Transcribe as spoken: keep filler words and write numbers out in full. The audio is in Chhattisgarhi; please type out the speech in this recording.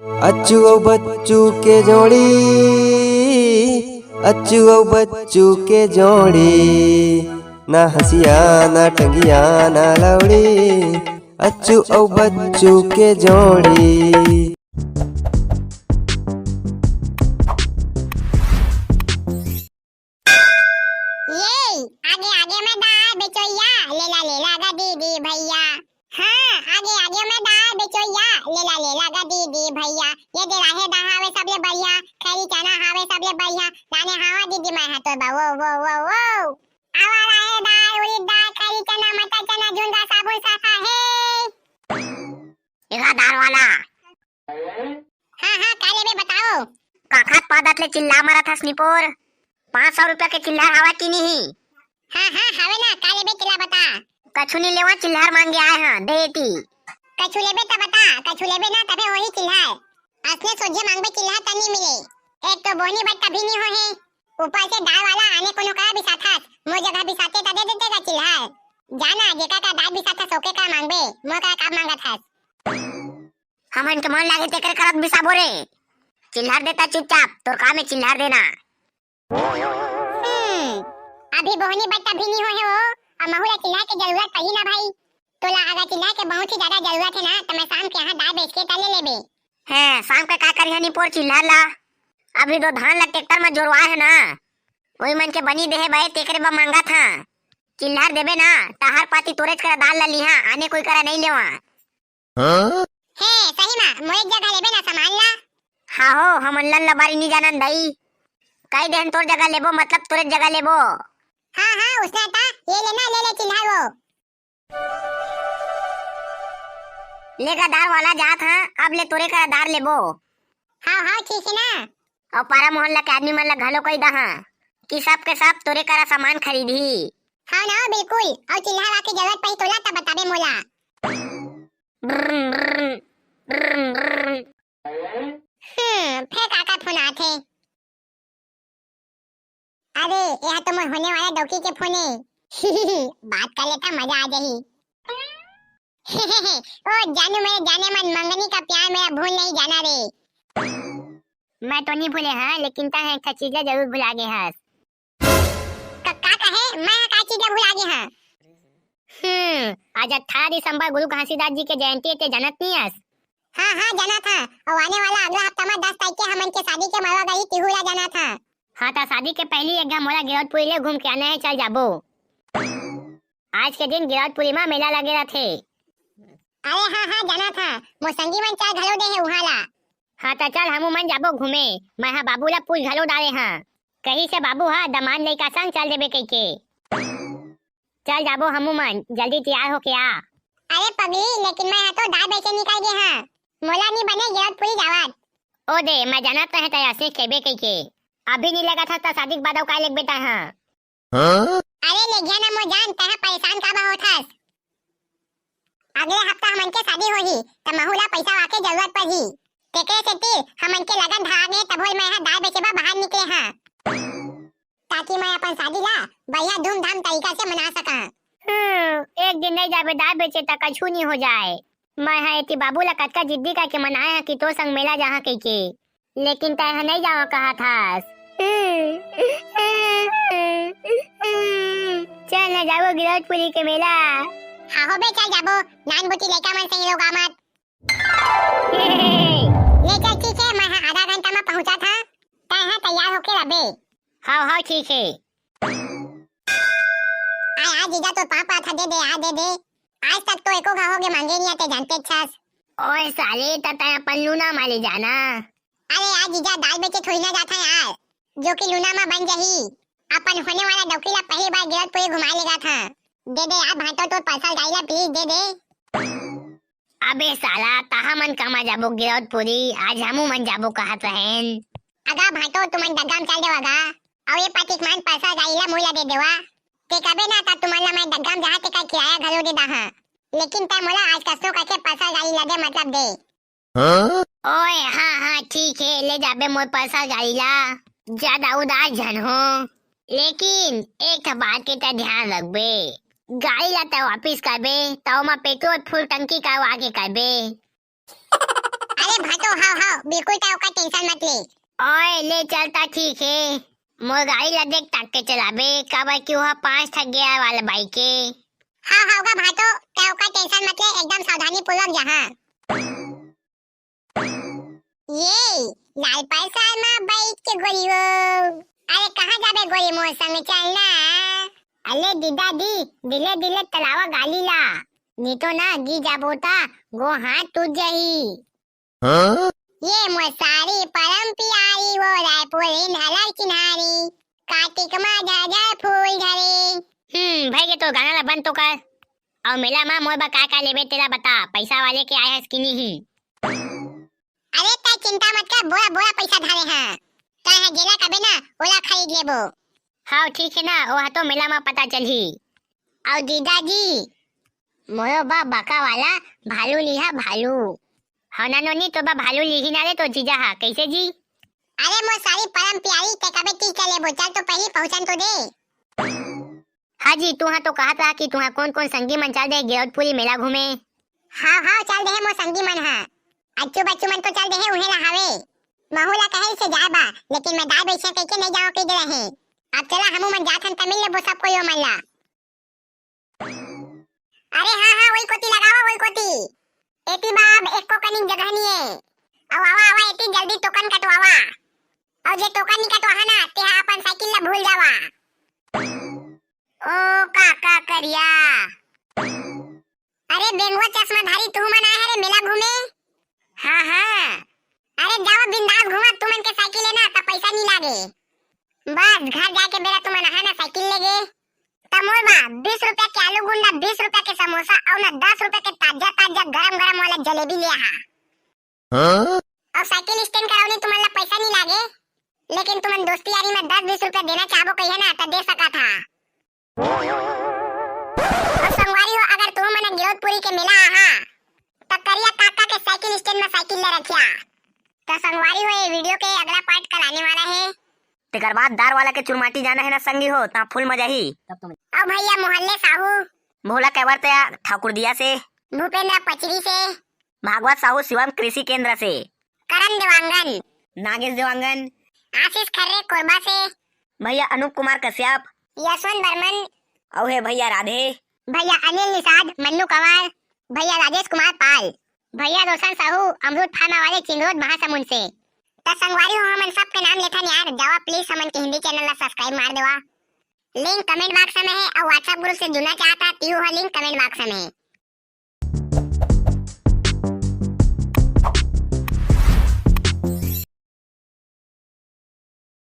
अच्चू अउ बच्चू के जोड़ी, अच्चू अउ बच्चू के जोड़ी, ना हंसिया, ना टंगिया, ना लौड़ी, अच्चू अउ बच्चू के जोड़ी। ये, आगे आगे में दार बेचोइया, लेला लेला गा दीदी भैया। हाँ, आगे आगे में दार बेचोइया, लेला लेला गा दीदी भैया। ये दे राहेर दार हावे सबले बढ़िया, खैरी चना हावे सबले बढ़िया। लाने हावा दीदी मैं हा तोर बर वो वो वो वो। आवा राहेर दार, उड़ीद दार, खैरी चना, मटर चना, झुनगा, साबुन, साफा हे। एला दार वाला। हाँ, हाँ, का लेबे बताओ? काखत पादत ले चिल्ला मरत हस निपोर। पाँच सौ रुपया के चिल्हर हवा कि नहीं? हाँ, हाँ, हवे ना, का लेबे तेला बता। कछु नी लेवा, चिल्हर मांगे आए हाँ, दे एती। कछु लेबे त बता, कछु लेबे ना तभे होही चिल्हर। असने सोझे मांगबे चिल्हर त नी मिले। एक तो बोहनी बट्टा भी नी होहे, ऊपर से दार वाला आने कोनो करा बिसाथस, मोर जगह बिसाते त दे देते गा चिल्हर। जाना, जेकर करा दार बिसाथस ओके करा मांगबे, मोर करा का मांगत हस? हमन के मन लागे तेकरे करत बिसाबो रे। चिल्हर देता चुपचाप, तोर काम हे चिल्हर देना। हम्म, अभी बोहनी बट्टा भी नी होहे वो, अब महू ला चिल्हर के जरूरत पड़ही ना भाई। तोला अगर चिल्हर के बहुत ही ज्यादा जरूरत हे ना, त मैं शाम के यहाँ दार बेच के त ले लेबे। हैं, शाम के का करिहा निपोर चिल्हर ला? अभी तो धान ला ट्रैक्टर में जोरवा हे ना, वही मन के बनी देहे बे, तेकरे बर मांगत हाँ। चिल्हर देबे ना, त हर पाती तोरेच करा दार ला लिहा, आने कोई करा नहीं लेवा। हाँ? हे, सही मा, मोर जगह लेबे ना सामान ला? हाँ हो, हमन लल्ला बारी नी जानन दाई। कई देहन तोर जगह लेबो, मतलब तोरे जगह लेबो। हाँ, हाँ, उसने ता, ये लेना, ले ले चिल्हर वो। लेगा दार वाला जात हाँ, अब ले तोरे करा दार लेबो। हाँ, हाँ, ठीक हे ना। अउ पारा मोहल्ला के आदमी मन ला घलो कही दहा कि सब के सब तोरे करा सामान खरीदही। हाँ ना, बिल्कुल। अउ चिल्हर आके जरूरत पही तोला, तब बताबे मोला। ब्रुम, ब्रुम, ब्रुम, ब्रुम। हम्म, फेर काकर फोन आथे? अरे, यह तो मोर होने वाला डौकी के फोन हे। बात कर लेता, मजा आ जाही। ओ जानू, मेरे जानेमन, मंगनी का प्यार मेरा भूल नहीं जाना रे। मैं तो नहीं भूले हाँ, लेकिन तैं एक ठा चीज ला जरूर भुला गे हस। का, का कहे? मैं हा का चीज ला भुला गे हाँ? हम्म, आज अठारह दिसंबर गुरु घासीदास जी के जयंती हे, तैं जानत नहीं हस? हाँ, हाँ, जानत हाँ। अउ आने वाला अगला हफ्ता में दस तारीख के हमन के शादी के मरवा गाही, तिहू ला जानत हाँ। हाँ, त शादी के पहली एक घांव मोला गिरौदपुरी ले घूम के आना हे, चल जाबो। आज के दिन गिरौदपुरी में मेला लगे रथे। अरे हाँ, हाँ, जानत हाँ। मोर संगी मन चाय घलो दे हे उहाँ ला। हाँ, त चल हमू मन जाबो घूमे। मैं हा बाबू ला पूछ घलो डारे हाँ। कही से बाबू हा दमांद लइका संग चल देबे कहिके। चल जाबो हमू मन, जल्दी तैयार होके आ। अरे पगली, लेकिन मैं हा तो दार बेचे निकल गे हाँ। मोला नी बने गिरौदपुरी जावत। ओ दे, मैं जानत रहे तैं अइसने कहिबे कहिके। अभी नी लगत हस त शादी के बाद अउ काय लेगबे तैं हा? हाँ? अरे लेगिया ना मोर जान, तैं हा परेशान काबर होत हस? अगले हफ्ता हमन के शादी होही, त महू ला पइसा वाके जरूरत पड़ही। तेकरे सेती हमन के लगन धरा गे, तभो ले मैं हा दार बेचे बर बाहर निकले हाँ, ताकि मैं अपन शादी ला बढ़िया धूमधाम तरीका से मना सका। हम्म, एक दिन नहीं जाबे दार बेचे त कछु नहीं हो जाए। मैं हा एती बाबू ला कतका जिद्दी करके मनाए हा कि तोर संग मेला जाहा कहिके। लेकिन तैं हा नइ जावं कहत हस। चल ना जाबो गिरौदपुरी के मेला। हाँ हो बे, चल जाबो। नान बुटी लइका मन संग रोगा मत। ले चल, ठीक हे, मैं हा आधा घंटा में पहुंचत हाँ। तैं हा तैयार होके रहिबे। हाँ, हाँ, ठीक हे। आ, आ जीजा, तोर पाँव परत हाँ, दे दे, आ दे दे। आज तक तो एको घांव होगे मांगे नहीं आते, जानते छस। ओए साले, त तैं अपन लूना मा ले जाना। अरे यार जीजा, दार बेचे थोड़ी ना जाथा यार, जो कि लूना मा बन जाही। अपन होने वाला डौकी ला पहली बार गिरौदपुरी घुमाए लेगत हाँ। दे दे यार भांटो, तोर पल्सर गाड़ी ला please दे दे। अबे साला, तहां मन कामा जाबो गिरौदपुरी, आज हमू मन जाबो कहत रहेन। अगा भांटो, तुमन डग्गा म चल देवा गा, अउ ये पातिक मन पल्सर गाड़ी ला मोला दे देवा। ते कबे ना, त तुमन ला मैं डग्गा म जहां तेकर किराया घलो दे दाहां, लेकिन तै मोला आज कसनो करके पल्सर गाड़ी ला दे, मतलब दे। ओए, हाँ, हाँ, ठीक हे, ले जाबे मोर पल्सर गाड़ी ला। जादा उदास झन हो, लेकिन एक ठा बात के तै ध्यान रखबे, गाड़ी ला तै वापिस करबे, त ओमा पेट्रोल फुल टंकी करवा के करबे। अरे ए भाटो, हाव, हाव, बिल्कुल तैं ओकर tension मत ले। ओए, ले चलता ठीक हे। मोर गाड़ी ला देख ताक के चलाबे, काबर कि ओहा पांच ठक gear वाला bike हे। हाव, हाव गा भाटो, तैं ओकर tension मत ले, एकदम सावधानी पूर्वक जहाँ। ये लाल पल्सर मा बैठ के गोरी हो। अरे कहाँ जाबे गोरी, मोर संग चलना। अले दीदा दी, धीरे धीरे चलावा गाड़ी ला, नी तो ना गिर जाबो ता गो हाथ टूट जाही। हाँ? ये मोर सारी परम प्यारी, वो रायपुर इन हलर चिन्हारी, कार्तिक मा झरझर फूल झरे। हम्म, भई गे तोर गाना ला बंद तो कर। अउ मेला मा मोर बर का का लेबे तेला बता, पैसा वाले के आय हस कि नहीं? अरे तैं चिंता मत कर, बोरा बोरा पैसा धरे हंव। तैं ह जेला कबे ना, ओला खरीद लेबो। हाव ठीक हे ना, ओहा तो मेला मा पता चलही। अउ जीजा जी, मोरो बर बका वाला भालू लिहा भालू। हव ना नोनी, तोर बर भालू लिही ना रे तोर जीजा हा, कइसे जी? अरे मोर सारी परम प्यारी, तैं कबे तीर चले बो, चल तो पहिली पहुंचन तो दे। हाँ जी, तुहा तो कहत रहा कि तुहा कोन कोन संगी मन चल दे गिरौदपुरी मेला घूमे। हाव हाव, चल देहे मोर संगी मन हा। अच्छू बच्चू मन तो चल देहे उहे ला हवे। महू ला कहे से जाए बा, लेकिन मैं दाई बइसे कहिके नहीं जाओ कहि दे रहे। अब चला हमू मन जात हन त मिल लेबो सब कोई ओमन ला। अरे हाँ हाँ, वही कोती लगावा, वही कोती। एती बा अब एको कनिक जगह नहीं है। अउ आवा आवा एती जल्दी टोकन कटवावा। अउ जे टोकन नहीं कटवाहा ना, तेहा अपन साइकिल ला भूल जावा। ओ काका करिया। अरे बेंगवा चश्माधारी, तुहू मन आए हरे मेला घूमे? हाँ हाँ। अरे जावा बिंदास घूमा, तुमन के साइकिल है ना त पैसा नहीं लागे। बस घर जाके बेरा तुमन आहा ना साइकिल लेगे। त मोर बा बीस रुपया के आलू गुंडा, बीस रुपया के समोसा अउ ना दस रुपया के ताजा ताजा गरम गरम वाला जलेबी ले आहा। हाँ? अउ साइकिल स्टैंड करावनी तुमन ला पैसा नहीं लागे, लेकिन तुमन दोस्ती यारी में दस बीस रुपया देना चाहबो कहिए ना त दे सकत हा। अउ संगवारी हो, अगर तुम मन गिरौदपुरी के मेला आहा त करिया काका के साइकिल स्टैंड में साइकिल ले रखिया। त संगवारी हो, ये वीडियो के अगला पार्ट कल आने वाला है। तेकर बाद दार वाला के चुरमाटी जाना है ना संगी हो, तहाँ फुल मजा ही। अउ भैया मोहल्ले साहू। भोला कैवर्त ठाकुरदिया से। भूपेंद्र पचरी से। भागवत साहू शिवम कृषि केंद्र से। करण देवांगन। नागेश देवांगन। आशीष खर्रे कोरबा से। भैया अनूप कुमार कश्यप। यशवंत बर्मन। अउ हे भैया राधे। भैया अनिल निषाद, मन्नू कंवर। भैया राजेश कुमार पाल। भैया रोशन साहू, अमरूद फार्मा वाले चिंगरोद महासमुंद से। त संगवारी हो, हमन सबके नाम लेथन यार, जावा please हमन के हिंदी चैनल ला subscribe मार देवा। लिंक कमेंट बॉक्स में है, अउ WhatsApp ग्रुप से जुड़ना चाहता, तिहू हा लिंक कमेंट बॉक्स में है।